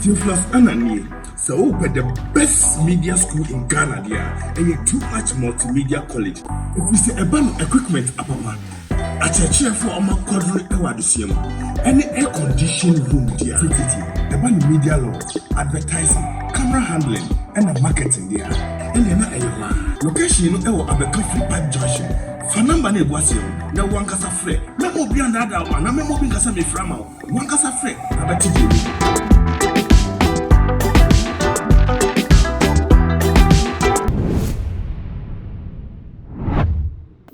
Theophilus Annan nie. Sɛ wopɛ the best media school in Ghana deɛ a, ɛyɛ Too Much Multimedia College. Ɛfiri sɛ ɛba no equipment apapa, akyerɛkyerɛfoɔ a wɔakwadare wɔ adesua mu, ɛne air condition room deɛ a, tititi ɛba no media law, advertising, camera handling, ɛna marketing deɛ a, ɛnneɛ na ɛyɛ hɔ ara. Location no ɛwɔ Abɛka Free Pipe Junction. Fa number no ɛgu aseɛ no na wo ankasa frɛ. Mɛma obi annaadaa wo anaa mɛma obi nkasa mefrɛ ama wo. Wo ankasa frɛ na bɛte deɛ ɛwɔ mu.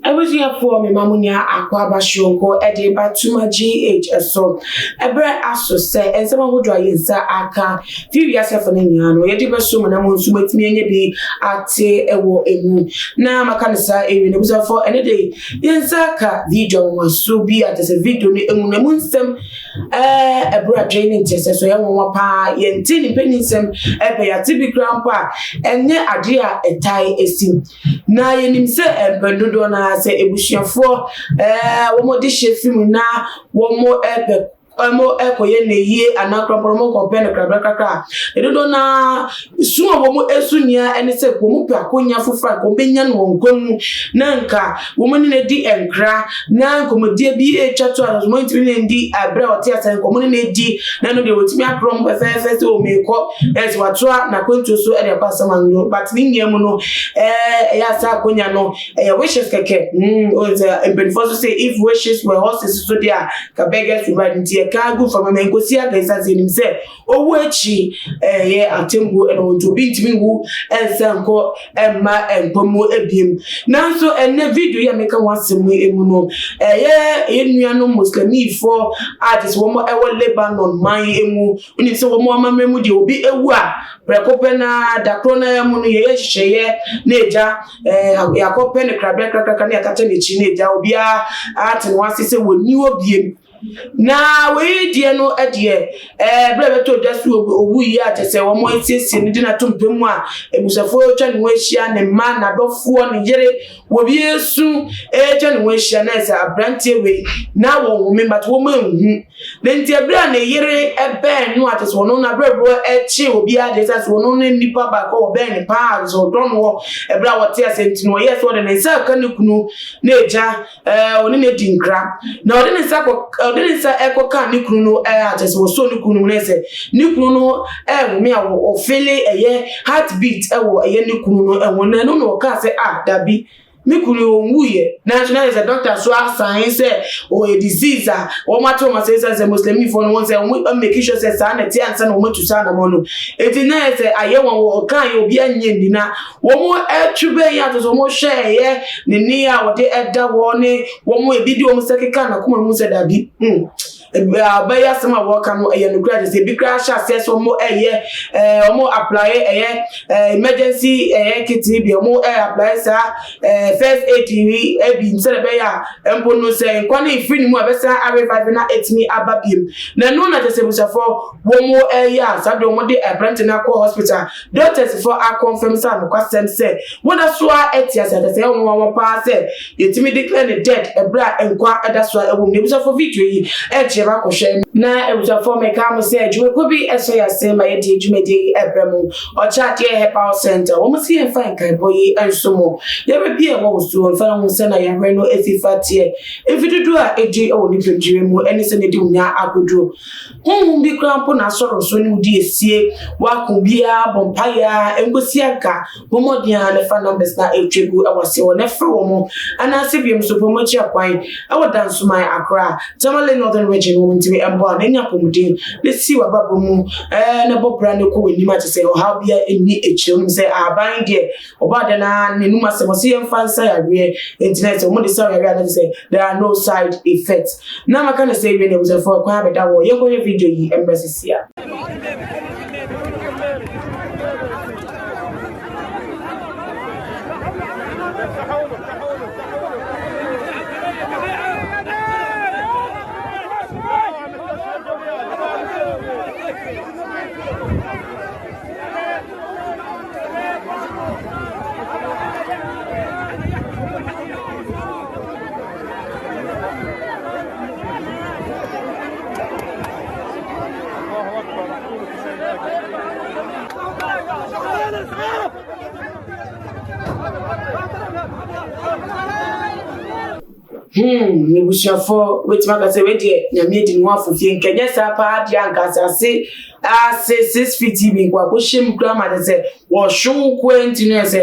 Abusuafoɔ mema mo nyinaa akwaaba soronko de ba Tuma GH so. Ɛberɛ aso sɛ nsɛm ahodoɔ a yɛn nsa aka firi wiase afa no nyinaa no yɛde bɛso mo na mo nso moatumi anya bi ate wɔ emu. Na maka no saa awie no abusuafoɔ ɛne de yɛn nsa aka video anwanwaso bi a kyerɛ sɛ video no emu no emu nsɛm ɛɛ ɛberɛ adwene ne nteaseɛ so ɛyɛ nwanwa paa yɛnte ne mpanin nsɛm ɛpɛ yɛate bi koraa mpo a ɛnyɛ adeɛ a ɛtae esi. Na yɛnim sɛ mpɛn dodoɔ no ara sɛ abusuafoɔ ɛɛ wɔde hyɛ fi mu na wɔpɛ wɔkɔyɛ no yie anaa koraa mpo wɔkɔpɛ no krakrakra a, dodoɔ no ara su a wɔsu nyinaa ne sɛ wɔpɛ akonnwa foforɔ a wɔbɛnya no wɔn nkwa mu na nka wɔne no adi nkra na nkɔmmɔdie bi retwa to a wɔntumi ne no ndi berɛ a ɔte ase no nka wɔne no adi na ɛno deɛ wɔtumi akorɔ mu fɛfɛɛfɛ sɛ wɔmeekɔ ɛsɛ watoa n'akwantuo so de akɔ asamando but ne nyinaa mu no ɛyɛ asa akonnwa no ɛyɛ wishes kɛkɛ mm sɛ mpanimfoɔ nso sɛ if wishes were horses so deɛ a ka beggars will ride nti ɛka gu fam ma nkosi aga ɛsiane sɛ yɛnim sɛ owu akyi ɛyɛ atemmuo ɛna wɔn nti obi ntumi nwu ɛnsa nkɔ ɛmma nkwa mu ebiem nanso ɛnɛ video yi a meka ho asɛm yi mu no ɛyɛ yɛn nuanom muslimifoɔ a kyerɛ sɛ wɔn ɛwɔ Lebanon man yi mu wonim sɛ wɔn amammerɛ mu deɛ obi ewu a prɛko pɛ na da koro no mu no yɛyɛ nhyehyɛeɛ na egya ɛɛ yɛakɔpɛ no krabea krakrakra na yɛakata n'akyi na egya obiara ate ne ho ase sɛ wɔnni hɔ biem na wei deɛ no deɛ ɛɛ berɛ a ɛbɛtɔ dwa so owu yi a kyerɛ sɛ wɔn asiesie no de no ato mpa mu a abusuafoɔ atwa ne ho ahyia ne mma n'adɔfoɔ ne yere wɔbi esu atwa ne ho ahyia na ɛsɛ aberanteɛ wei na wɔn home but wɔn anhu na nti ɛberɛ a ne yere bɛn no a kyerɛ sɛ ɔno n'abrɛboɔ kye obiara deɛ ɛsiane sɛ ɔno ne nipa baako a ɔbɛn no paa sɛ ɔdɔ no wɔ ɛberɛ a wɔte ase nti no ɔyɛɛ sɛ ɔde ne nsa reka ne kunu na agya ɛɛ ɔne no adi nkra na ɔde ne nsa kɔ ɔde ne nsa ɛkɔka ne kunu no ɛɛ a kyerɛ sɛ wɔsɔ ne kunu no mu na sɛ ne kunu no ɛhome a ɔfele ɛyɛ heart beat ɛwɔ ɛyɛ ne kunu no ɛho na ɛno na ɔkaa sɛ ah dabi Me kunu ɔnwuiɛ nanso na sɛ doctor so asan sɛ ɔyɛ disease a wɔn ate wɔn ase sɛ sɛ muslimifoɔ no wɔn sɛ wɔn make sure sɛ saa na ɛte ansa na wɔn atu saa anamɔ no eti na yɛ sɛ ayɛ wɔn wɔ ɔkan yɛ obi anyɛ nni na wɔn ɛtwe bɛn yɛ ato sɛ wɔn hwɛ ɛyɛ ne ne a wɔde ɛda hɔ ne wɔn ebi de wɔn sɛ keka na kɔn mu sɛ dabi hmm. Ɔbɛyɛ asɛm a wɔka no ɛyɛ nokorɛ kyerɛ sɛ ebi koraa hyɛ aseɛ sɛ wɔn ɛyɛ ɛɛ wɔn apply ɛyɛ ɛɛ emergency ɛyɛ kit bi wɔn ɛɛ apply saa ɛɛ first aid yi ɛbi sɛdeɛ ɛbɛyɛ a mpo no sɛ nkwa no efiri ne mu a ɛbɛsan arevive na etumi aba biem na ɛno na kyerɛ sɛ abusuafoɔ wɔn ɛyɛ a saa deɛ wɔn de aberante no akɔ hospital doctors foɔ akɔnfɛm sɛ anokwasɛm sɛ wɔn da so a ɛte ase akyɛ sɛ ɛyɛ wɔn paa sɛ Yɛtumi declare no dead ɛberɛ a nkwa da so ara wɔ mu. Na abusuafoɔ video yi ɛkyerɛ ma kɔhwɛ. Na abusuafoɔ meka mo sɛ dwumakuo bi ɛsɔ yɛn ase ma yɛde dwumadie yi ɛbrɛ mo. Ɔkyɛ adeɛ Herbal Center wɔn se yɛmfa nkaebɔ yi nso mo. Yareɛ bi a ɛwɔ wo so mfa ho sɛ na yareɛ no ɛsi fa teɛ, mfe dodoɔ a ɛdi wɔ nipadua mu ɛne sɛdeɛ ɛde wo nya akoduro. Honhom bi koraa mpo na asɔre wo so ne wo di asie, woako biara bɔ mpaeɛ ara ɛnkɔsi anka Bɔ mmɔden ara na fa numbers no a ɛretwa gu wɔ aseɛ hɔ na frɛ wɔn anaasɛ biom nso pɛ wɔn akyi akwan wɔ Dansoman, Accra, Tamale Northern Region wɔn ntumi mmoa wo na nya apɔmuden na si w'abrabɔ mu na bɔ bra na kɔ w'anim a kyerɛ sɛ ɔhaw biara nni akyire. Wonim sɛ ahaban deɛ ɔbɔ adeɛ no ara n'anum asɛm ɔse yɛmfa nsa yareɛ nti na sɛ wɔde sa yareɛ a na kyerɛ sɛ there are no side effects. Na maka no sɛ awie no abusuafoɔ kwan abɛda hɔ yɛnkɔhwɛ video yi mmerɛ sisi a. M'abusuafoɔ, wobɛtumi aka sɛ wei deɛ Nyame adi ne ho afofie, nka ɛnyɛ saa paa deɛ anka asase ase 6 feet yi bi nko akɔhyɛ mu koraa ma kyerɛ sɛ wɔhwe wo koa nti no yɛ sɛ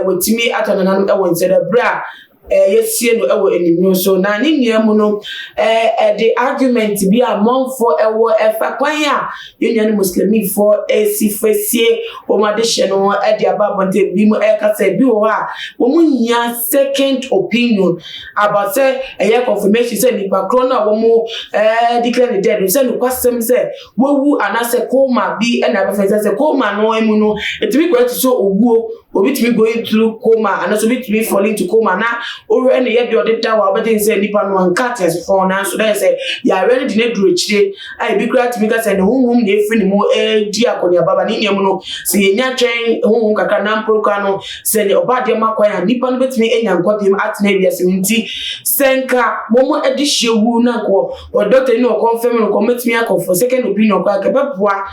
wɔtumi atɔ nananom wɔ nsɛ dɛ berɛ a yɛsie no wɔ anim so. Na ne nua mu no, ɛde argument bi a amanfoɔ ɛwɔ ɛfa kwan a yɛn nua no Muslimifoɔ esi fasie wɔn adehyɛ no ho ɛde aba abɔnten. Bi mu ɛka sɛ bi wɔ hɔ a wɔn nyia second opinion about sɛ ɛyɛ confirmation sɛ nipa korɔ no a wɔn declare ne dead sɛ nokwasɛm sɛ wawu anaasɛ coma bi ɛna abɛfɛ sɛ coma no mu no etumi kɔ ɛte sɛ owuo. Obi tumi going through coma anaasɛ obi tumi fall into coma na owurɛ ne yɛ bi ɔde da hɔ a ɔbɛgye sɛ nipa no anka te asefoɔ, nanso dɛ sɛ yare no de ne duru akyire a ebi koraa tumi ka sɛ ne honhom na efiri ne mu ɛredi akɔneaba ba. Ne nua mu no, sɛ yɛnya twɛn honhom kakra na mpo koraa no sɛ ne ɔba adeɛ ma kwan a, nipa no bɛtumi anya nkwa biem atena ewiase mu. Nti sɛ nka wɔn de hyɛ wu na nkɔ wɔ doctor ni ɔkɔnfɛm no kɔ mɛtumi akɔ for second opinion koraa kɛbɛboa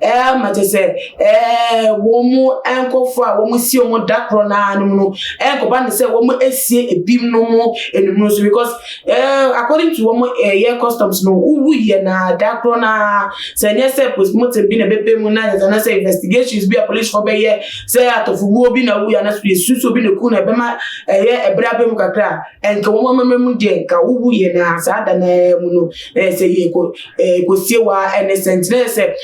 ma kyerɛ sɛ wɔn mu nkɔfoɔ a wɔn si wɔn da korɔ naa no mu no ɛnkɔba ne sɛ wɔn esie ebi no mu enum no so, because according to wɔn ɛyɛ customs no, wuwu yɛ na da korɔ naa sɛ nyɛ sɛ postmortem bi na ɛbɛbɛ mu na yɛ sɛ investigations bi a policefoɔ bɛyɛ sɛ atɔfowuo bi na wu yɛ anaso esusu bi na ku na ɛbɛma ɛyɛ ɛbrɛ abɛ mu kakra a nka wɔn amama mu deɛ, nka wuwu yɛ na saa da naa mu no sɛ yɛ kɔ kɔsie wa ɛne sɛ ntina sɛ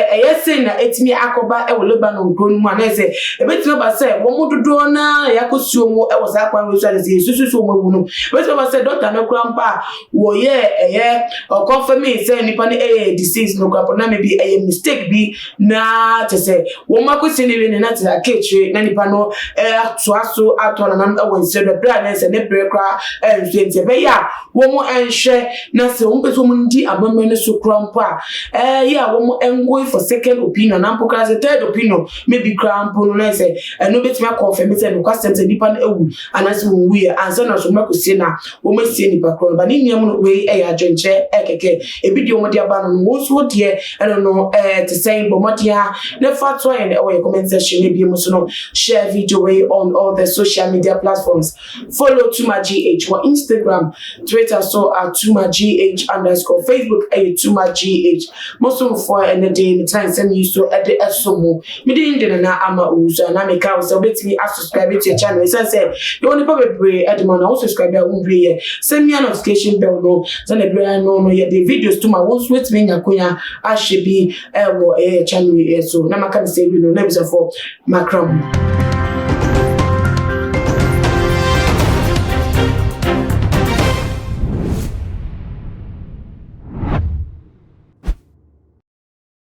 ɛyɛ sɛ na etumi akɔba ɛwɔ Lebanon kuro no mu a, na sɛ ebetumi aba sɛ wɔn dodoɔ naa yɛakɔsuo mu ɛwɔ saa kwan wei so a sɛ yɛsusu so wɔn awu no, ebetumi aba sɛ dɔkta no kora mpa a wɔyɛ ɛyɛ ɔkɔfɛmi sɛ nipa no ɛyɛ deceased no kora na maybe ɛyɛ mistake bi na kyɛ sɛ wɔn akɔsie ne wie ne na kyɛ sɛ aka akyire na nipa no ɛatoa so atɔ nanam ɛwɔ nsɛm do ɛberɛ a na sɛ ne bere koraa ɛnso. Nti ɛbɛyɛ a wɔn ɛnhwɛ na sɛ wɔn pɛ sɛ wɔn di amammerɛ no so koraa mpo a, ɛyɛ a wɔn ɛngo for second opinion na mpo koraa sɛ third opinion maybe koraa mpo no, na sɛ ɛno bɛtumi akɔnfɛm sɛ nokwasɛm sɛ nipa no awu anaasɛ wɔn wu yɛ ansa na so wɔn akɔsie na wɔn asie nipa korɔ no ba. Ne nua mu no, wei ɛyɛ adwenkyerɛ ɛkɛkɛ ebi deɛ wɔn de aba no, wɔn nso deɛ ɛno no te sɛn? Bɔ mmɔden a na fa to yɛn ɛwɔ yɛ comment section. Ne bi mu so no, share video wei on all the social media platforms. Follow Tuma GH wɔ Instagram, Twitter so at Tuma GH_, Facebook ɛyɛ Tuma GH. Mosomfoɔ, ɛnɛ de metena nsɛm yi so ɛde ɛso mu. Mede de nana ama owu so a na meka wo sɛ wobɛtumi asubscribe to your channel, ɛsiane sɛ yɛwɔ nipa bebree ɛde ma no a wo subscribe a wonwie yɛ sɛ mia notification bell no sɛne berɛ no yɛde videos to ma wo nso woatumi anya akonya ahyɛ bi ɛwɔ ɛyɛ channel yi so. Na maka ne sɛ bi no na abusuafoɔ makra mu.